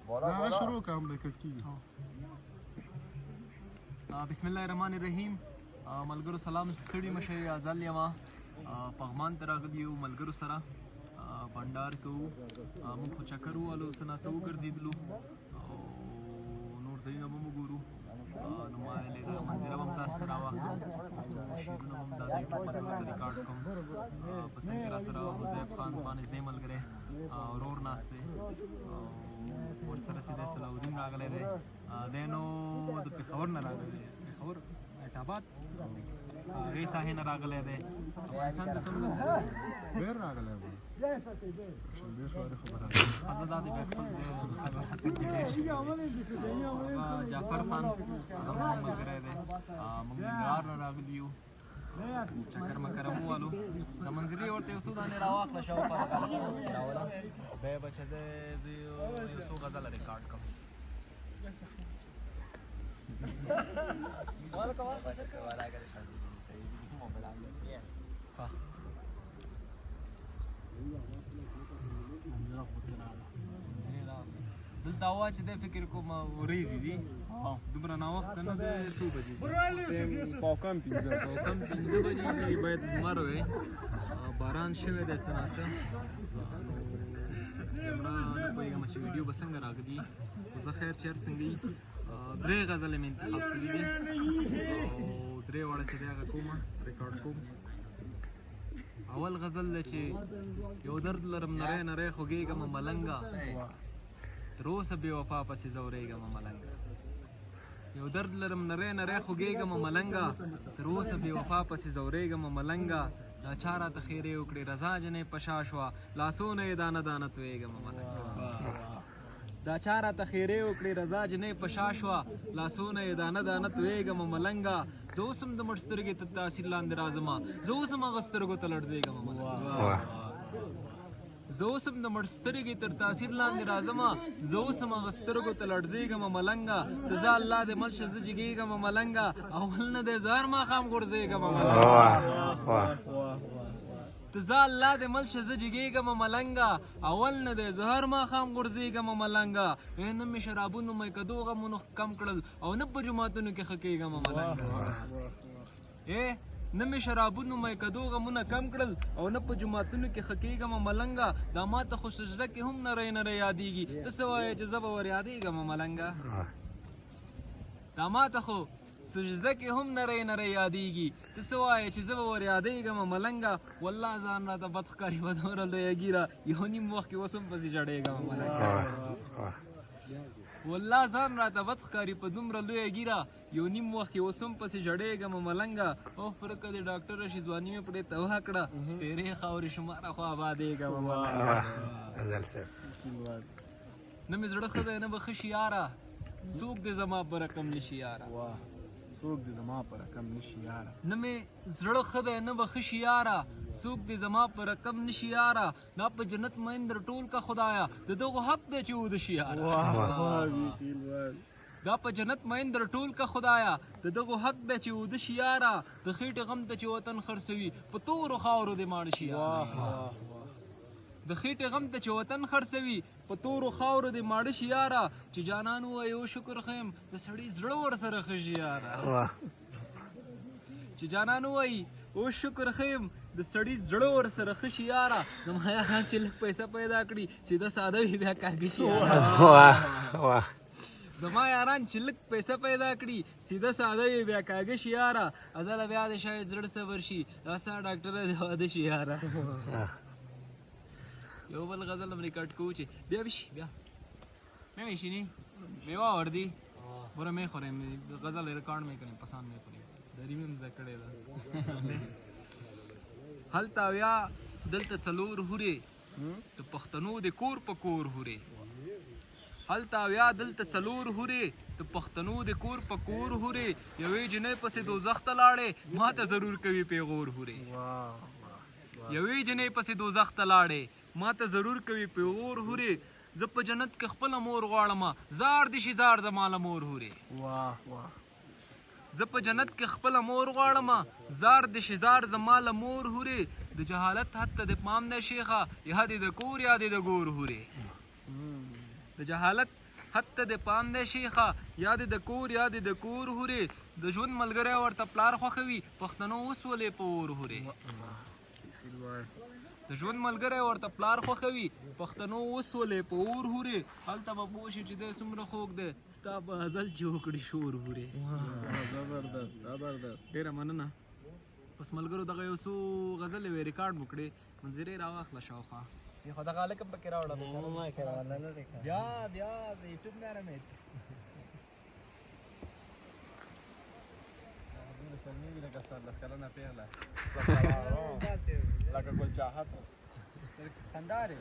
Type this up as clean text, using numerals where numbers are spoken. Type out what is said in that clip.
هغه شروع کوم ریکارډ کیږي. بسم الله الرحمن الرحیم. ملګرو سلام، ستړي مشه، ازل یم. پغمان ته راغلي یو، ملګرو سره بنډار کوو. موږ خو چکر ووهلو، څه ناڅه وګرځېدلو او نور ځایونه به هم وګورو. نو ما ویلې دغه منظره به هم تاسو ته راواخلم، څو شعرونه به هم دا د یوټیوب ملګرو ته ریکارډ کوم. په څنګ کې راسره حذیف خان، زما نږدې ملګری ورور ناست دی او ورسره چې دی صلاح الدین راغلی دی. دی نو د پېښور نه راغلی دی، پېښور ایټاباد هغې ساحې نه راغلی دی. افغانستان ته څومره ډېر راغلی و، شنبې ښاري خو به راغلی. ښځه دا دی بیا خپل ځای راتګ دی ډېر شوی دی. هغه جعفر خان، هغه هم ملګری دی. موږ ننګرهار نه راغلي یو، چکر مکر مو والو. د منظرې ورته یو څو دانې راواخله، شاوخوا دغه هلکانو پکې راوله. بیا به چې دی زه یو څو غزله ریکارډ کوم. دلته هوا چې دی فکر کوم ورېځې دي، دومره ناوخته نه دی. څو بجې دي؟ 4:45. 4:45 بجې دي، باید لمر وی. باران شوی دی څه ناڅه، نو کیمره نه پوهېږم چې ویډیو به څنګه راغلي، خو زه خیر چې هر څنګه وي، درې غزلې مې انتخاب کړي دي او درې واړه چې دی هغه کومه ریکارډ کوم. اول غزل دی چې یو درد لرم نری نری خوږېږم ملنګه، تر اوسه بې وفا پسې ځورېږم ملنګه. یو درد لرم نری نری خوږېږم ملنګه، تر اوسه بې وفا پسې ځورېږم ملنګه. دا چا راته ښېرې وکړې، رضا جنۍ په شا شوه، لاسونه یې دانه دانه تویېږم ملنګه. دا چا راته ښېرې وکړې، رضا جنۍ په شا شوه، لاسونه یې دانه دانه تویېږم ملنګه. زه اوس هم د مړ سترګې تر تاثیر لاندې راځم، زه اوس هم هغه سترګو ته لړزېږم ملنګه. زه اوس هم د مړ سترګې تر تاثیر لاندې راځم، زه اوس هم هغه سترګو ته لړزېږم ملنګه. ته ځه الله دې مل شه، زه جګېږم ملنګه، اول نه دی زه هر ماښام غورځېږم ملنګه. ته ځه الله دې مل شه، زه جګېږم ملنګه، اول نه دی زه هر ماښام غورځېږم ملنګه. نه مې شرابونو میکدو غمونو کم کړل او نه په جوماتونو کې ښه کېږم ملنګه. نه مې شرابونو میکدو غمونه کم کړل او نه په جوماتونو کې ښه کېږم ملنګه. دا ماته خو سجده کې هم نری نری یادېږي، ته څه وایې چې زه به ور یادېږم ملنګه. دا ماته خو سجده کې هم نری نری یادېږي، ته څه وایې چې زه به ور یادېږم ملنګه. والله ځان راته بد ښکاري په دومره لویه ږیره، یو نیم وخت کې اوس هم پسې ژړېږم ملنګه. والله ځان راته بد ښکاري په دومره لویه ږیره، یو نیم وخت کې اوس هم پسې ژړېږم ملنګه. اوف ورکه دې ډاکټره شي، ځواني مې پرې تباه کړه، سپېرې خاورې شماره خو آبادېږم ملنګه. نه مې زړه ښه دی نه به ښه شي یاره، څوک دې زما په رقم نشي یاره. څوک دې زما په رقم نشي یاره. نه مې زړه ښه دی نه به ښه شي یاره، څوک دې زما په رقم نشي یاره. دا په جنت مین در ټول که خدایه، د دغو حق دی چې وده شي یاره. دا په جنت مین در ټول که خدایه، د دغو حق دی چې وده شي یاره. د خېټې غم ته چې وطن خرڅوي، په تورو خاورو دې ماړه شي یاره. د خېټې غم ته چې وطن خرڅوي، په تورو خاورو دې ماړه شي یاره. چې جانان ووایي او شکر ښه یم، د سړي زړه ورسره ښه شي یاره. چې جانان ووایي او شکر ښه یم، د سړي زړه ورسره ښه شي یاره. زما یاران چې لږ پیسه پیدا کړي، سیده ساده وي بیا کاږه شي یاره. زما یاران چې لږ پیسه پیدا کړي، سیده ساده وي بیا کاږه شي یاره. ازله بیا دې شاید زړه صبر شي، دا ستا ډاکټره دې واده شي یاره. یو بل غزل هم ریکارډ کوو چې بیا به شي، بیا مې وشي نی میوه ور دي ګوره مې خورې غزل ریکارډ مې کړم پسان مې خورې دري مې هم زده کړې ده. هلته اویا دلته څلور هورې، د پښتنو د کور په کور هورې. هلته اویا دلته څلور هورې، د پښتنو د کور په کور هورې. یوې جنۍ پسې دوزخ ته لاړې، ما ته ضرور کوي پیغور هورې. یوې جنۍ پسې دوزخ ته لاړې، ما ته ضرور کوي پیغور هورې. زه په جنت کې خپله مور غواړم، زار دې شي زار زما له مور هورې. زه په جنت کې خپله مور غواړم، زار دې شي زار زما له مور هورې. د جهالت حد ته دې پام دی شیخه، یا دې د کور یا دې د ګور هورې. د جهالت حد ته دې پام دی شیخه، یا دې د کور یا دې د کور حورې، د ژوند ملګری ورته پلار خوښوي، پښتنو وسولې په اور حورې. د ژوند ملګری ورته پلار خوښوي، پښتنو وسولې په اور حورې، هلته به پوه شي چې دی څومره خوږ دی، ستا په غزل چې وکړي شور حورې. زبردست زبردست. ډېره مننه. اوس ملګرو دغه یو څو غزلې وې ریکارډ مو کړې، منظرې راواخله شاوخوا. دې خو دغه هلک هم پکې راوړه بېچاره. بیا بیا د یوټیوب نه رمېت. دومره شرمېږي لکه 14 کلنه پېغله، لکه ګل چاهت. خندا لري.